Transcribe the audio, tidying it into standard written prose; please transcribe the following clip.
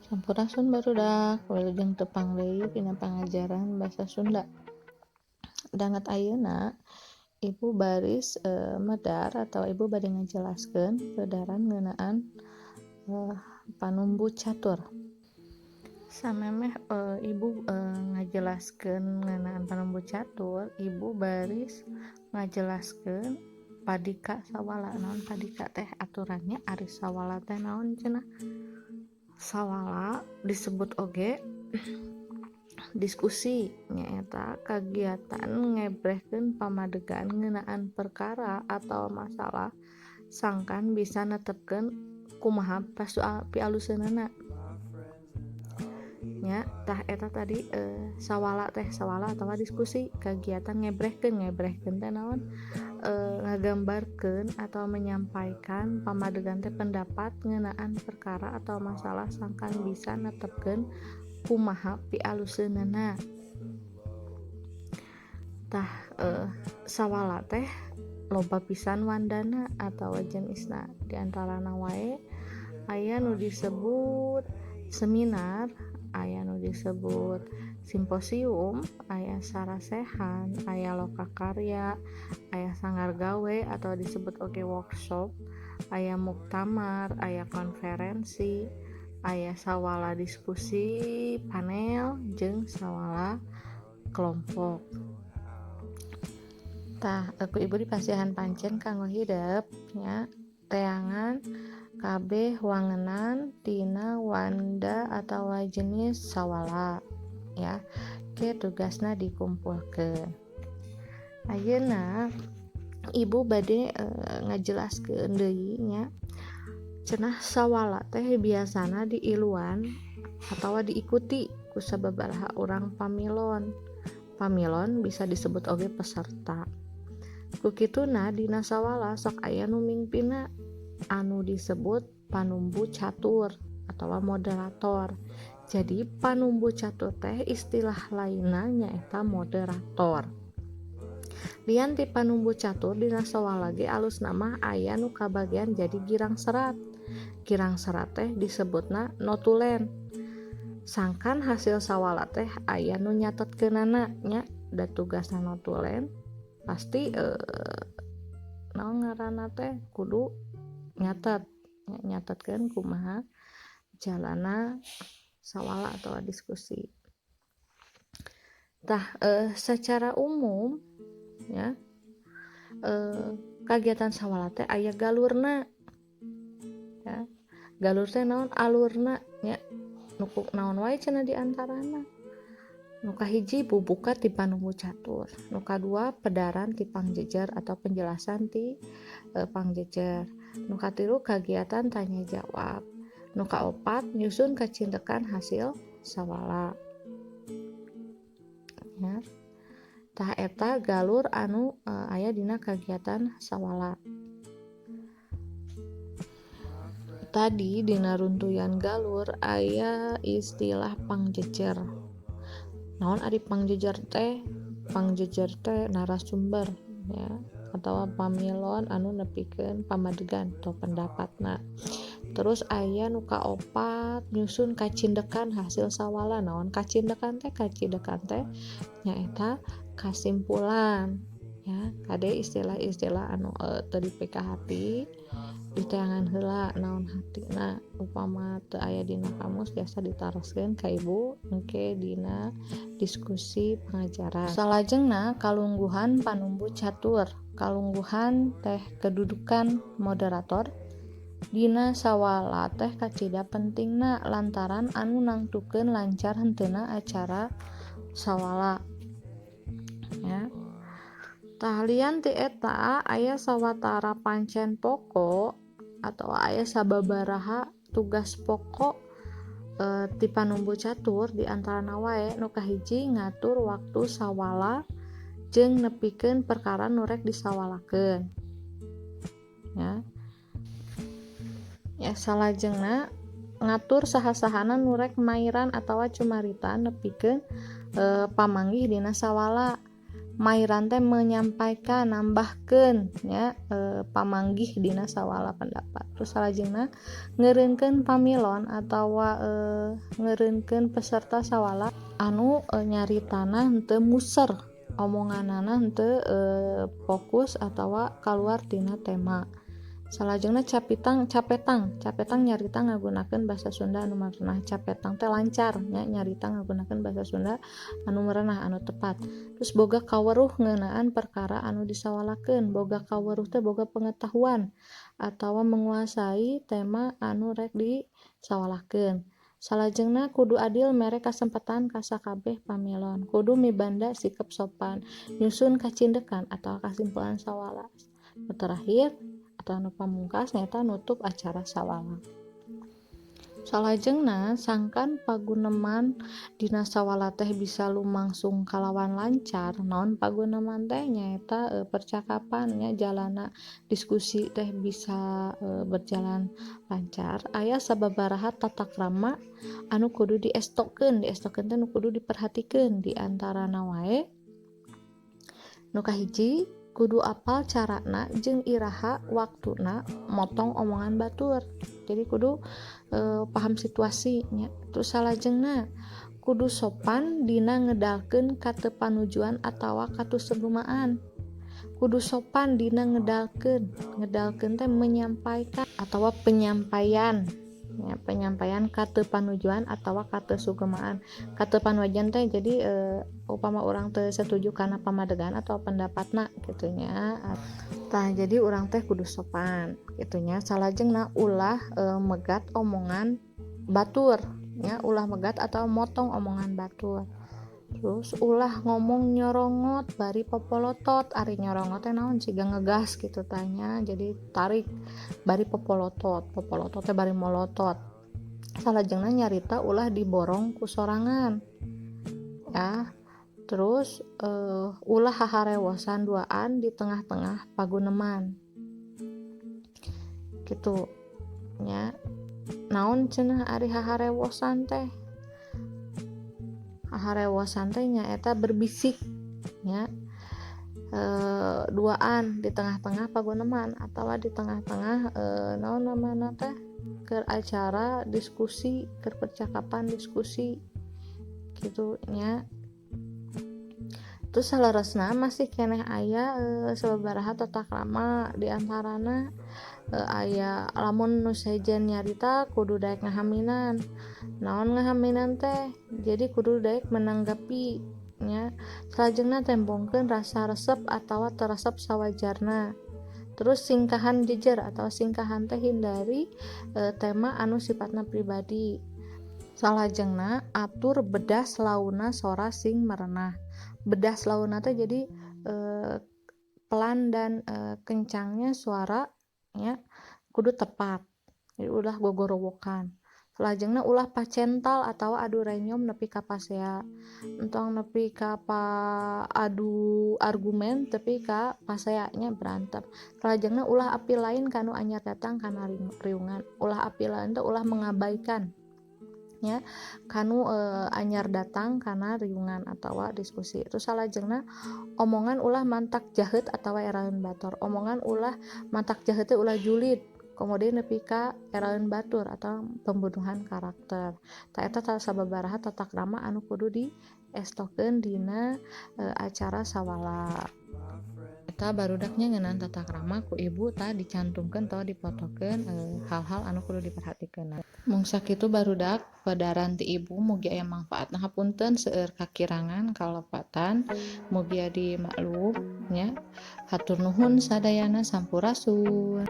Sampurasun barudak, wilujeng tepang deui dina pangajaran basa Sunda. Danget ayeuna Ibu baris medar atau Ibu bade ngajelaskeun pedaran ngeunaan panumbu catur. Samemeh Ibu ngajelaskeun ngeunaan panumbu catur, Ibu baris ngajelaskeun padika sawala. Naon padika teh, aturannya ari sawala teh naon cenah? Sawala disebut oge diskusi, nyaeta kagiatan ngebrehkeun pamadegan ngeunaan perkara atau masalah sangkan bisa netepkeun kumaha pialuseunana nya. Tah, eta tadi sawala teh, sawala atau diskusi, kegiatan ngebrehkeun. Ngebrehkeun teh naon? Ngagambarkeun atau menyampaikan pamadegan teh pendapat ngeunaan perkara atau masalah sangkan bisa netepkeun kumaha pialuseunana. Tah, sawala teh loba pisan wandana atau jenisna. Diantarana wae aya nu disebut seminar, aya nu disebut simposium, aya sarasehan, aya lokakarya, aya sanggar gawe atau disebut oge workshop, aya muktamar, aya konferensi, aya sawala diskusi panel jeung sawala kelompok. Tah, ku Ibu dipasihan pancen kanggo hidep nya, teangan kabeh wangenan tina wanda atau jenis sawala ya. Ke tugasna dikumpulkeun. Ayeuna Ibu bade ngajelaskeun deui nya. Cenah sawala teh biasana diiluan atau diikuti ku sababaraha urang pamilon. Pamilon bisa disebut oge peserta. Ku kituna dina sawala sok aya nu mingpinna anu disebut panumbu catur atau moderator. Jadi panumbu catur teh istilah lainna nyaeta moderator. Lian ti panumbu catur, dina sawala ge alusna mah aya nu kabagian jadi girang serat. Girang serat teh disebutna notulen, sangkan hasil sawala teh aya nu nyatetkeunana nya. Da tugasna notulen pasti naon ngaranna teh, kudu nyatet, nyatetkeun kumaha jalana sawala atau diskusi. Tah, secara umum ya, kagiatan sawala teh aya galurna ya. Galur teh naon? Alurna nya. Nu naon wae cenah di antarana? Nu kahiji, bubuka ti panumbu catur. Nu kadua, pedaran ti pangjejer atau penjelasan ti pangjejer. Nu katilu, kagiatan tanya jawab. Nu kaopat, nyusun kacindekan hasil sawala ya. Tah, eta galur anu aya dina kagiatan sawala. Tadi dina runtuyan galur aya istilah pangjejer. Naon ari pangjejer teh? Pangjejer teh narasumber ya, atau pamilon anu nepikeun pamadegan atau pendapatna. Terus aya nu kaopat, nyusun kacindekan hasil sawala. Naon kacindekan teh? Kacindekan teh nyaeta kasimpulan ya. Kade istilah-istilah anu teu dipikahati, diteangan heula naon hartina. Upama teu aya dina kamus, biasa ditaroskeun ka Ibu engke dina diskusi pengajaran. Salajengna, kalungguhan panumbu catur. Kalungguhan teh kedudukan moderator dina sawala teh kacida pentingna lantaran anu nangtukeun lancar henteuna acara sawala ya. Tah, lian ti eta aya sawatara pancen pokok atau aya sababaraha tugas pokok ti panumbu catur. Di antarana wae nu kahiji, ngatur waktu sawala jeung nepikeun perkara nu rek disawalakeun ya. Ya, salajengna ngatur saha-sahana nu rek mairan atawa cumarita nepikeun pamanggih dina sawala. Mairan teh menyampaikan, nambahkeun nya, pamanggih dina sawala pendapat. Terus salajengna ngeureunkeun pamilon atawa ngeureunkeun peserta sawala anu nyaritana henteu muser, omonganana henteu fokus atawa kaluar tina tema. Salajengna capitang, capetang, capetang nyarita ngagunakeun basa Sunda anu merenah. Capetang teh lancar nya, nyarita ngagunakeun basa Sunda anu merenah, anu tepat. Terus boga kaweruh ngeunaan perkara anu disawalakeun. Boga kaweruh teh boga pengetahuan atawa menguasai tema anu rek disawalakeun. Salajengna kudu adil mere kasempatan ka sakabeh pamilon. Kudu mibanda sikap sopan, nyusun kacindekan atawa kasimpulan sawala. Nu terakhir atau anu pamungkas nyaeta nutup acara sawala. Salajengna sangkan paguneman dina sawala teh bisa lumangsung kalawan lancar. Naon paguneman teh? Nyaeta percakapan nya, jalana diskusi teh bisa berjalan lancar. Aya sababaraha tata krama anu kudu diestokeun. Diestokeun teh nu kudu diperhatikeun. Di antarana wae, nu kahiji, kudu apal carana jeung iraha waktuna motong omongan batur. Jadi kudu paham situasi nya. Terus salajengna kudu sopan dina ngedalkeun katepanujuan atawa katusegemaan. Kudu sopan dina ngedalkeun. Ngedalkeun teh menyampaikan atawa penyampaian ya, penyampaian katepanujuan atawa katesugemaan. Katepanujuan teh jadi upama urang teu setuju kana pamadegan atau pendapatna gitu nya. Tah, jadi urang teh kudu sopan gitu nya. Salajengna ulah megat omongan batur nya, ulah megat atau motong omongan batur. Terus ulah ngomong nyorongot bari popolotot. Ari nyorongot teh naon? Siga ngegas gitu tanya, jadi tarik bari popolotot. Popolotot teh bari molotot. Salajengna nyarita ulah diborong ku sorangan ya. Terus ulah haharewosan duaan di tengah-tengah paguneman gitu nya. Naon cenah ari haharewosan teh? Haharewosan teh nyaeta berbisik nya, duaan di tengah-tengah paguneman atau di tengah-tengah naon namana teh, keur acara diskusi, keur percakapan diskusi gitu nya. Terus saleresna masih keneh aya sababaraha tata krama. Di antarana aya lamun nu sejen nyarita kudu daek ngahaminan. Naon ngahaminan teh? Jadi kudu daek menanggapi nya. Salajengna tembongkeun rasa resep atawa teresep sawajarna. Terus singkahan jejer atau singkahan teh hindari tema anu sifatna pribadi. Salajengna atur bedas launa sora sing merenah. Bedas launa teh jadi pelan dan kencangnya suara nya kudu tepat, jadi ulah gogorowokan. Salajengna ulah pacental atau adu renyom nepi ka pasea. Entong nepi ka adu argumen tepi ka pasea nya, berantem. Salajengna ulah api lain kanu anyar datang kana riungan. Ulah api lain teh ulah mengabaikan nya kanu anyar datang kana riungan atawa diskusi. Terus salajengna omongan ulah mantak jahet atawa eraeun batur. Omongan ulah mantak jahet teh ulah julid, kemudian nepi ka eraeun batur atau pembunuhan karakter. Tah, eta sababaraha tata krama anu kudu diestokeun dina acara sawala. Eta barudaknya ngeunaan tata krama ku ibu tah dicantumkeun atau dipotokeun hal-hal anu kudu diperhatikeun. Mung sakitu barudak padaran ti ibu, mugi aya mangfaatna. Hapunten seueur kakirangan kalepatan, mugia dimaklum nya. Hatur nuhun sadayana, sampurasun.